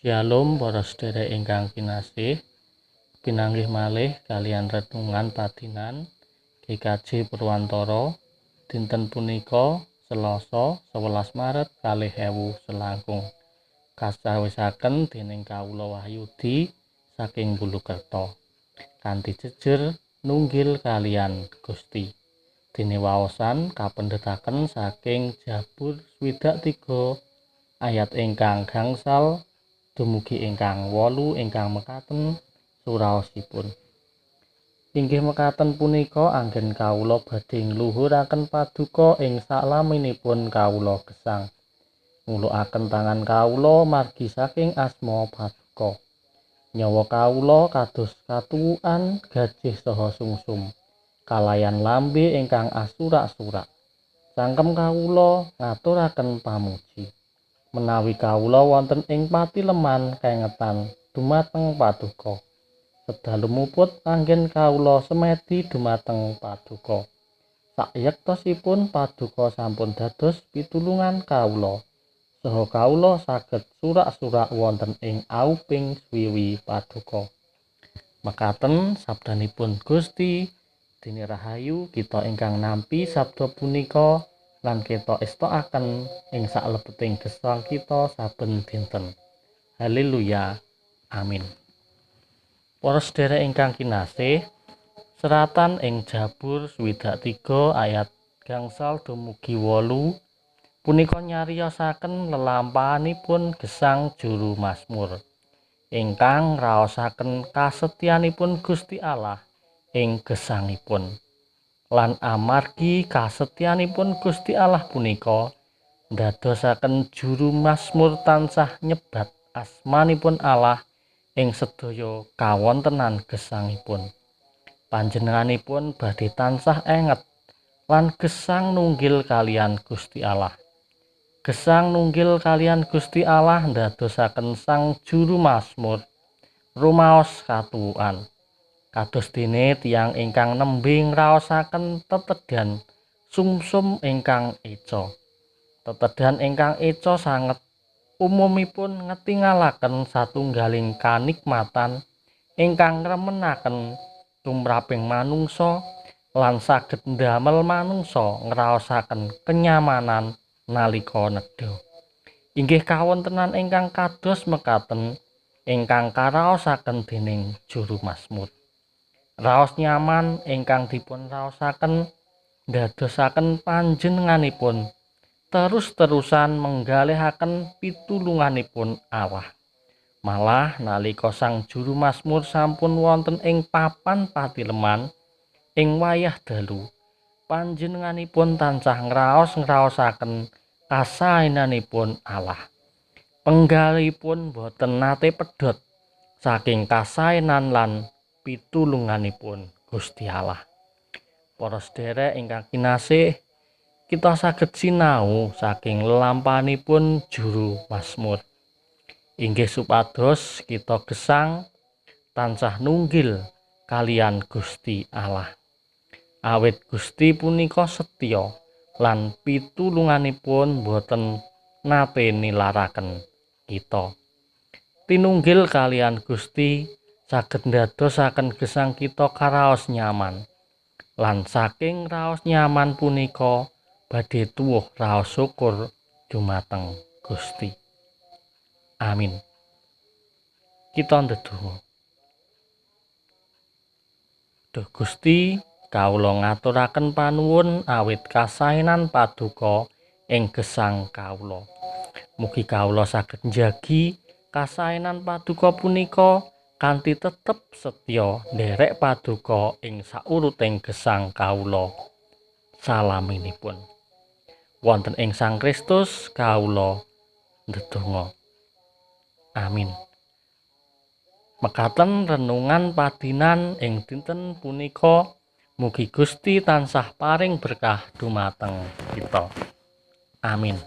Shalom para sedherek ingkang kinasih, pinanggih malih kaliyan renungan padinan GKJ Purwantara dinten punika Selasa 11 Maret 2021 kasawisaken dening kawula Wahyudi saking Bulukerto kanthi jejer nunggil kaliyan Gusti. Dene waosan kapendhetaken saking Jabur 63 ayat ingkang gangsal dumugi ingkang 8 ingkang mekaten suraosipun. Inggih mekaten punika anggen kawula badhe ngluhuraken paduka ing saklaminipun kawula gesang. Ngulukaken tangan kawula margi saking asma paduka. Nyawa kawula kados katuwukan gajih saha sungsum kalayan lambe ingkang asurak-surak. Cangkem kawula ngaturaken pamuji. Menawi kawula wonten ing patileman kengetan dumateng paduka. Sedalu muput anggen kawula semedi dumateng paduka. Sayektosipun paduka sampun dados pitulungan kawula. Saha kawula saged surak-surak wonten ing auping swiwi paduka. Mekaten sabdanipun Gusti, dene rahayu kita ingkang nampi sabda punika lan kita estokaken ing saklebeting gesang kita saben dinten. Haleluya. Amin. Para sedherek ingkang kinasih, seratan ing Jabur 63 ayat gangsal dumugi 8 punika nyariosaken lelampahanipun gesang juru mazmur ingkang ngraosaken kasetyanipun Gusti Allah ing gesangipun. Lan amargi kasetyanipun Gusti Allah punika ndadosaken juru mazmur tansah nyebat asmanipun Allah ing sedaya kawontenan gesangipun. Panjenenganipun badhe tansah enget lan gesang nunggil kaliyan Gusti Allah. Gesang nunggil kaliyan Gusti Allah ndadosaken sang juru mazmur rumaos katuwukan. Kados dene tiyang ingkang nembe ngraosaken tetedhan sumsum ingkang eca. Tetedhan ingkang eca sanget umumipun ngetingalaken satunggaling kanikmatan ingkang ngremenaken tumraping manungsa lan saged ndamel manungsa ngraosaken kenyamanan nalika nedha. Inggih kawontenan ingkang kados mekaten ingkang karaosaken dening juru mazmur. Raos nyaman ingkang dipun raosaken ndadosaken panjenenganipun terus-terusan menggalihaken pitulunganipun Allah. Malah nalika sang juru mazmur sampun wonten ing papan patileman ing wayah dalu, panjenenganipun tansah ngraos-ngraosaken kasaenanipun Allah. Penggalipun boten nate pedhot saking kasaenan lan pitulunganipun Gusti Allah. Para sedherek ingkang kinasih, kita saged sinau saking lelampahanipun juru mazmur. Inggih supados kita gesang tansah nunggil kaliyan Gusti Allah. Awit Gusti punika setya lan pitulunganipun boten nate nilaraken kita. Tinunggil kaliyan Gusti saged ndadosaken gesang kita karaos nyaman. Lan saking raos nyaman punika badhe tuwuh raos syukur dumateng Gusti. Amin. Kita ndedonga. Duh Gusti, kawula ngaturaken panuwun awit kasaenan paduka ing gesang kawula. Mugi kawula saged njagi kasaenan paduka punika kanthi tetep setya nderek paduka ing sauruting gesang kawula. Salaminipun. Wonten ing Sang Kristus kawula ndedonga. Amin. Mekaten renungan padinan ing dinten punika, mugi Gusti tansah paring berkah dumateng kita. Amin.